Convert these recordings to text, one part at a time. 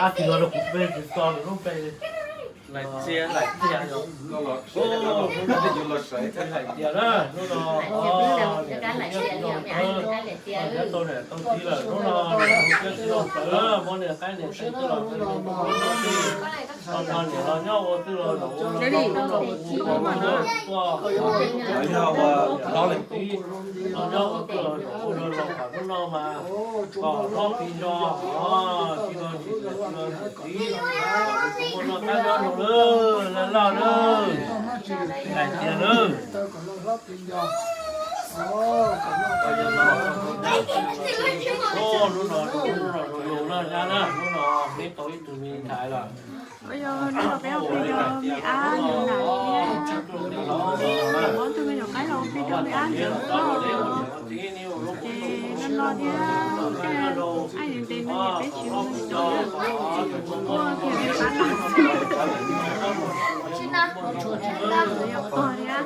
Ab tsis los rau kuv peb tsis tso lub npe. Laim Txias, Laim Txias, Laim Txias na, hnub no nyob tau niam tau txiv lawm, hnub no niam txiv los plawv, muab niam qaib niam tsev coj los peb hnub no tij, los nrog niam los nyob ua twj los zaum ua los hnub no ua tuaj, los nyob ua tij los nyob ua twj los zaum ua los kom hnub no mas kom hlob ti nco, ti los tsis txim, ti los tsis txim, kom tus muaj noj qab nyob zoo lawm, laj loj lawm, Laim Txias lawm. Hnub no, hnub no, hnub no, hnub no peb tau ib tug me ntxhais lawm. Ua yog hnub no peb ua plig rau me ab yus nam thiab, muab tug me nyuam qaib los ua plig rau me ab ntawd. Ces no no thiab, ab yus ntes no ces peb tsis ua ntau, ua kiag me qab no xwb. Yog pog thiab.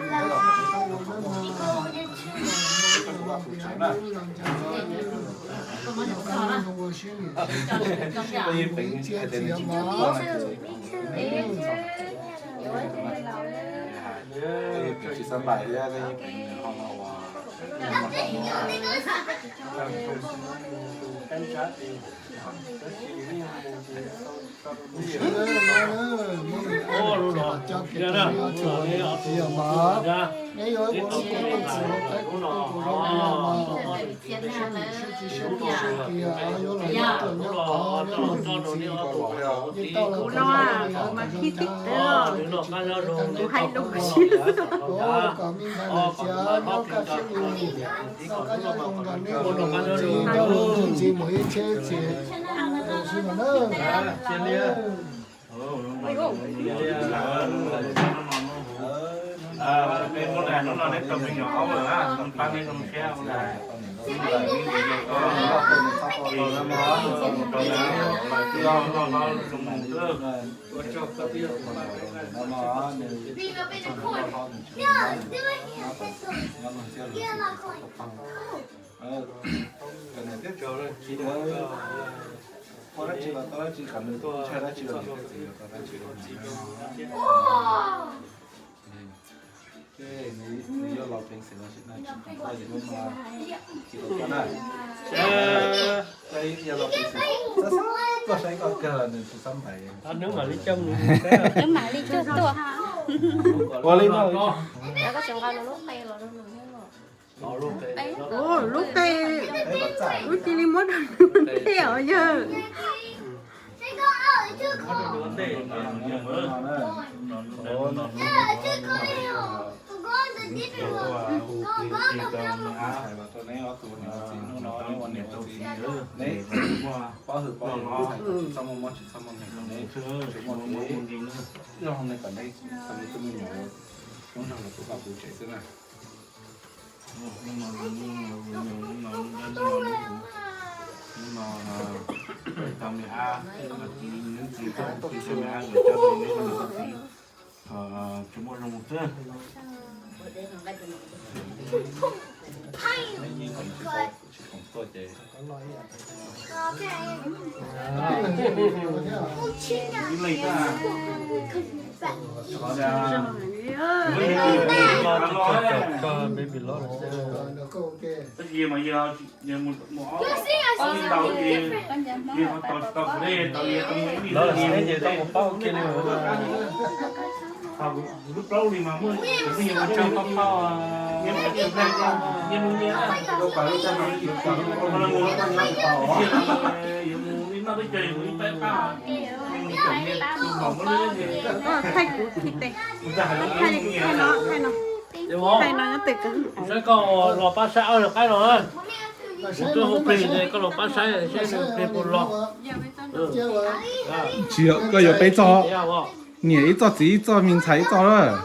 Kuv no mas khib tib tawv, kuv hais rau kuv siab. Peb muab hnub no neb tau me nyuam aub lawm, pab neb zoo siab. Ua dab tsi los tau dab tsi, kom nws ntshai dab tsi los niam thiab txiv los tau dab tsi los. Ces nws yuav los peev xwm los sis nws tsis khoom tuaj ces hnub no tsis tau tuaj na. Yog los peev xwm, tuaj saib koj kawg los nws tsis txhob npais. Nws mam li coj tuaj. Ua li no. Lub qe, lub qe, wb cia li muab rau nws ua ntej os yawg. Neb pov hwm pov hwm, tsis txhob muaj mob tsis txhob muaj nkeeg, neb tsuas muaj kev zoo li kom neb, kom neb tus me nyuam hlub nrog los kuv pab kuv tsev xwb na. Hnub no, hnub no, hnub no, hnub no, hnub no, hnub no, tau me ab, txiv, neb txiv, txiv tau me ab los coj neb txiv, tsuas muaj zoo xwb. Tsis khoom tuaj ces ib leeg xwb. Tab sis mas yog mus ob tau ces yog tau tsis tau kuv li, tau li tau li tau li. Kuv lub plaub li mas muaj kuv pheej yuav ua tsawg pab phauj, nyiaj mus nyiaj, nyiaj mus nyiaj, yuav mus yuav mus yuav mus li noj teb chaws mus ib pab ib pab, nyiaj mus txom nyiaj tus mom muab lub thaij kuv khi tes, thaij no, thaij no, thaij no nyob tes kawg. Saib koj los pab saib ob niag qaib no, kuv twb hu plig ces koj los pab saib seb nws plig puas los. Tsis yog, koj yuav peb txoj, niam ib txoj txiv ib txoj me ntxhais ib txoj lawm.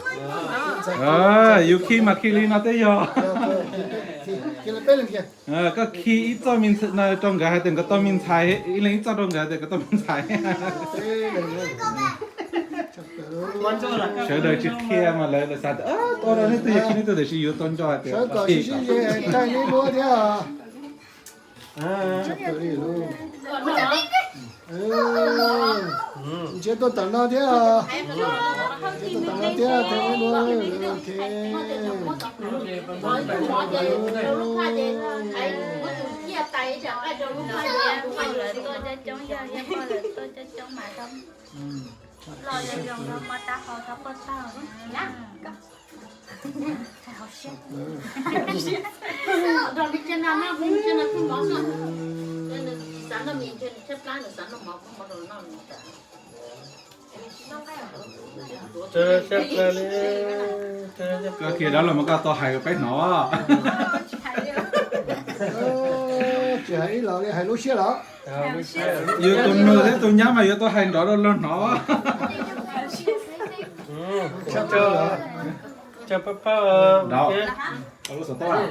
Yus khi mas khi li no twb yog. Koj khi ib txoj me ntxhais rau nkawd hais tias nkawd tau me ntxhais, ib leeg ib txoj rau nkawd hais tias nkawd tau me ntxhais. Sawv daws tsis qhia mas lawv xav tias tuaj rau neb twg yog khi neb twg tiam sis yuav tau nco hais tias khi. Ntsia tuaj tom no thiab, ntsia tuaj tom no thiab, thov dua, ok. Koj kiag dab laug mas koj tau hais rau peb hnov. Tsis hais ib los li, hais lub siab los? Yus tus nus thiab tus nyab mas yuav tau hais nrov rau luag hnov. Nrov. Lub xov tooj.